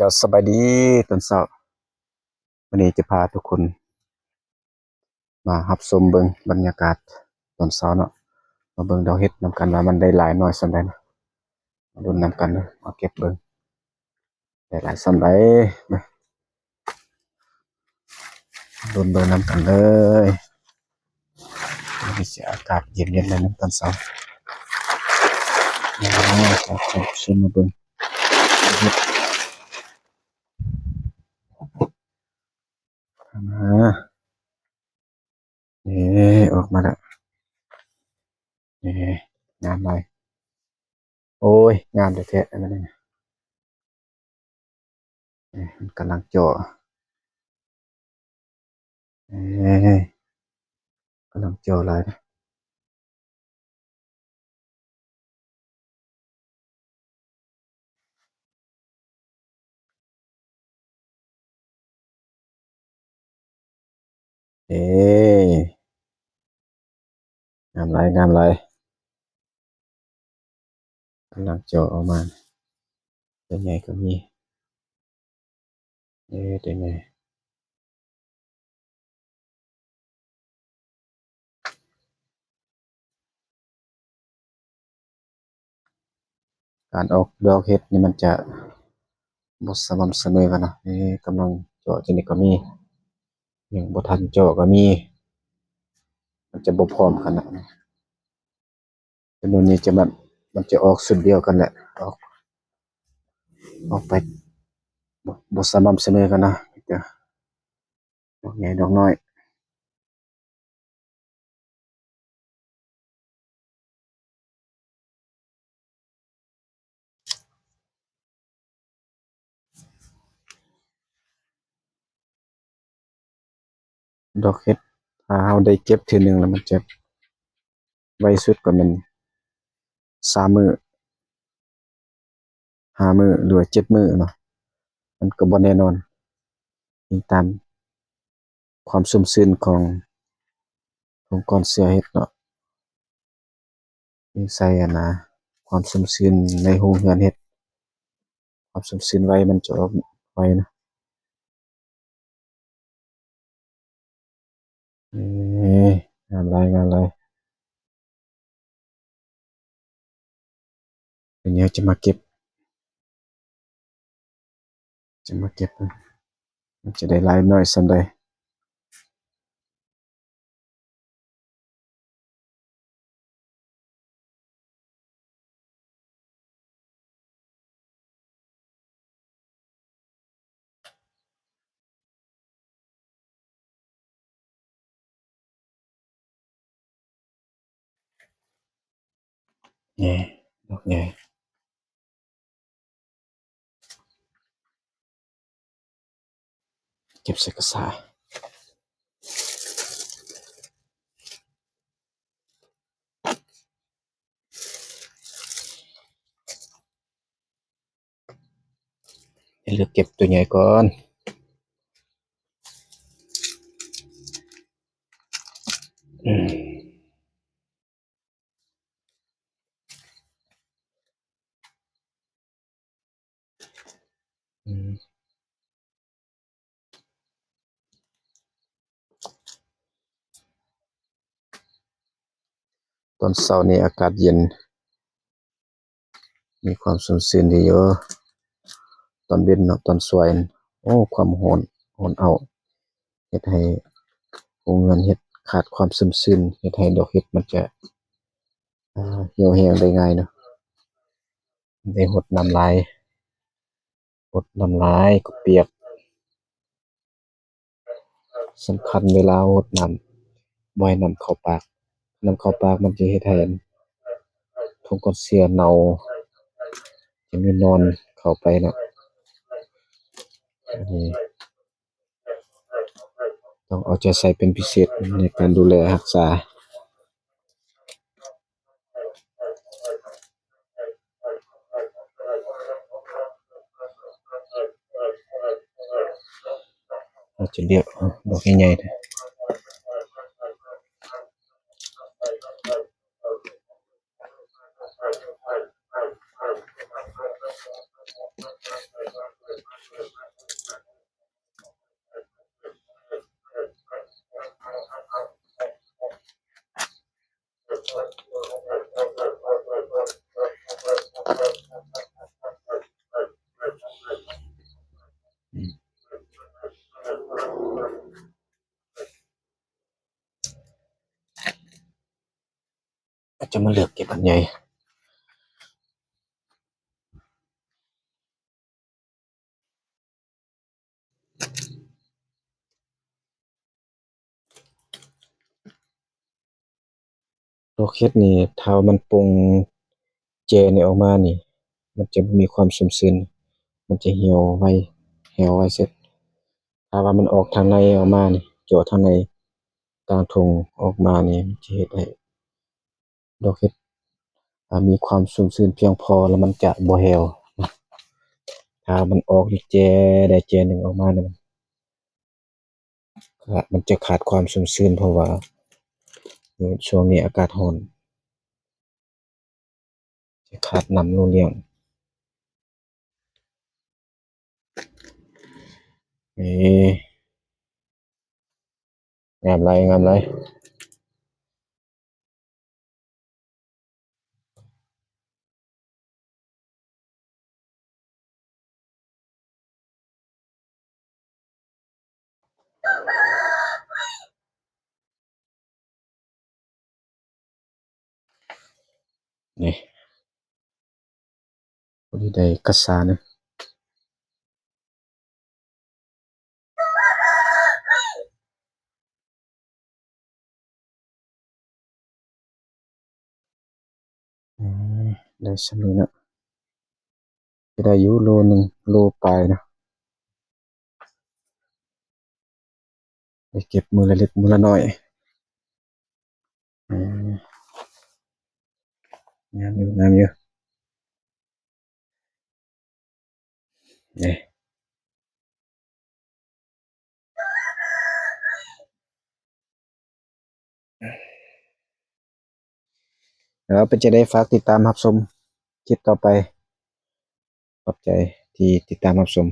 ເຈົ້າ ສະບາຍດີຕອນເຊົ້າ. ມື້ນີ້ຈະພາທຸກຄົນມາຮັບຊົມເບິ່ງບັນຍາກາດຕອນເຊົ້າເນາະ, ມາເບິ່ງດອກເຫັດນຳກັນວ່າມັນໄດ້ຫຼາຍໜ້ອຍສ່ຳໃດເນາະ. ມາລຸ້ນນຳກັນເດີ, ມາເກັບເບິ່ງ ໄດ້ຫຼາຍສ່ຳໃດ. ມາລຸ້ນເບິ່ງນຳກັນເລີຍ. ນີ້ຊິອາກາດເຢັນໆ ໜ້ອຍໜຶ່ງຕອນເຊົ້າ. ອາ ມາເບິ່ງ ອາ ນີ້ ອອກມາແລ້ວ. ນີ້ ງາມຫຼາຍ. ໂອ້ຍ ງາມແທ້ໆ ອັນນີ້. ນີ້ ມັນກຳລັງເຈາະ. ນີ້ ກຳລັງເຈາະຫຼາຍ. ເອີ ງາມຫຼາຍ ງາມຫຼາຍ. ກຳລັງເຈາະອອກມາ. ຕົວໃຫຍ່ກໍມີ. ເອີ ຕົວໃຫຍ່. ການອອກດອກເຫັດນີ້ມັນຈະບໍ່ສະໝ່ຳສະເໝີກັນເນາະ. ນີ້ກຳລັງເຈາະ ຈັ່ງນີ້ກໍມີ, ຍັງບໍ່ທັນເຈາະກໍມີ, ມັນຈະບໍ່ພ້ອມກັນນະ. ຈຳນວນນີ້ຈະ ມັນ ມັນຈະອອກຊຸດດຽວກັນແຫຼະ, ອອກ ອອກໄປ ບໍ່ ບໍ່ສະໝ່ຳສະເໝີກັນນະ, ດອກໃຫຍ່ດອກນ້ອຍ. ດອກເຫັດ ຖ້າເຮົາໄດ້ເກັບເທື່ອໜຶ່ງແລ້ວ ມັນຈະໄວສຸດກໍແມ່ນສາມມື້ ຫ້າມື້ ຫຼືວ່າເຈັດມື້ເນາະ, ມັນກໍບໍ່ແນ່ນອນ, ອີງຕາມຄວາມຊຸ່ມຊື່ນຂອງ ຂອງກ້ອນເຊື້ອເຫັດເນາະ. ເຮັດໃສ່ອັນນະ ຄວາມຊຸ່ມຊື່ນໃນໂຮງເຮືອນເຫັດ, ຄວາມຊຸ່ມຊື່ນໄວ ມັນຈະອອກໄວນະ. ເອີ ງາມຫຼາຍ ງາມຫຼາຍ. ດຽວນີ້ຈະມາເກັບ ຈະມາເກັບ ມັນຈະໄດ້ຫຼາຍໜ້ອຍສ່ຳໃດ. ນີ້ ດອກໃຫຍ່ ເກັບໃສ່ກະສາ. ເລືອກເກັບຕົວໃຫຍ່ກ່ອນ. ອືມ. ອືມ. ຕອນເຊົ້ານີ້ອາກາດເຢັນ ມີຄວາມຊຸ່ມຊື່ນດີຢູ່. ຕອນເວັນເນາະ ຕອນສວຍ ໂອ້ ຄວາມຮ້ອນ ຮ້ອນເອົ້າ ເຮັດໃຫ້ໂຮງເຮືອນເຫັດຂາດຄວາມຊຸ່ມຊື່ນ, ເຮັດໃຫ້ດອກເຫັດມັນຈະ ອ່າ ຫ່ຽວແຫ້ງໄດ້ງ່າຍເນາະ. ໄດ້ຫົດນ້ຳຫຼາຍ ຫົດນ້ຳຫຼາຍກໍປຽກ. ສຳຄັນເວລາຫົດນ້ຳ ບໍ່ໃຫ້ນ້ຳເຂົ້າປາກ, ນ້ຳເຂົ້າປາກມັນຈະເຮັດໃຫ້ອັນ ຖົງກ້ອນເຊື້ອເນົ່າ ຈະມີໜອນເຂົ້າໄປເນາະ. ອັນນີ້ຕ້ອງເອົາໃຈໃສ່ເປັນພິເສດໃນການດູແລຮັກສາ. ອາດຈະເລືອກ ເອີ ດອກໃຫຍ່ໆ ເດີ. ອ ຈະມາເລືອກເກັບອັນໃຫຍ່. ດອກເຫັດນີ້ ຖ້າວ່າມັນປົ່ງແຈນີ້ອອກມານີ້ ມັນຈະບໍ່ມີຄວາມຊຸ່ມຊື່ນ, ມັນຈະຫ່ຽວໄວ, ແຫ້ວໄວເສດ. ຖ້າວ່າມັນອອກທາງໃນອອກມານີ້, ເຈາະທາງໃນກາງທົ່ງອອກມານີ້, ມັນຈະເຮັດໃຫ້ດອກເຫັດ ອ່າ ມີຄວາມຊຸ່ມຊື່ນພຽງພໍ ແລ້ວມັນຈະບໍ່ແຫ້ວ. ຖ້າມັນອອກແຈໃດແຈໜຶ່ງອອກມານີ້ ມັນຈະຂາດຄວາມຊຸ່ມຊື່ນ ເພາະວ່າຊ່ວງນີ້ອາກາດຮ້ອນ ຈະຂາດນ້ຳຫຼໍ່ລ້ຽງ. ເອີ ງາມຫຼາຍ, ງາມຫຼາຍ. ນີ້ ພໍດີໄດ້ກະສານະ. ອືມ ໄດ້ສ່ຳນີ້ເນາະ, ໄດ້ຢູ່ໂລໜຶ່ງ ໂລປາຍເນາະ. ໄດ້ເກັບມື້ລະເລັກມື້ລະນ້ອຍ. ອືມ ງາມຢູ່ ງາມຢູ່. ນີ້ ແລ້ວເປັນຈັ່ງໃດ ຝາກຕິດຕາມຮັບຊົມຄລິບຕໍ່ໄປ. ຂອບໃຈທີ່ຕິດຕາມຮັບຊົມ.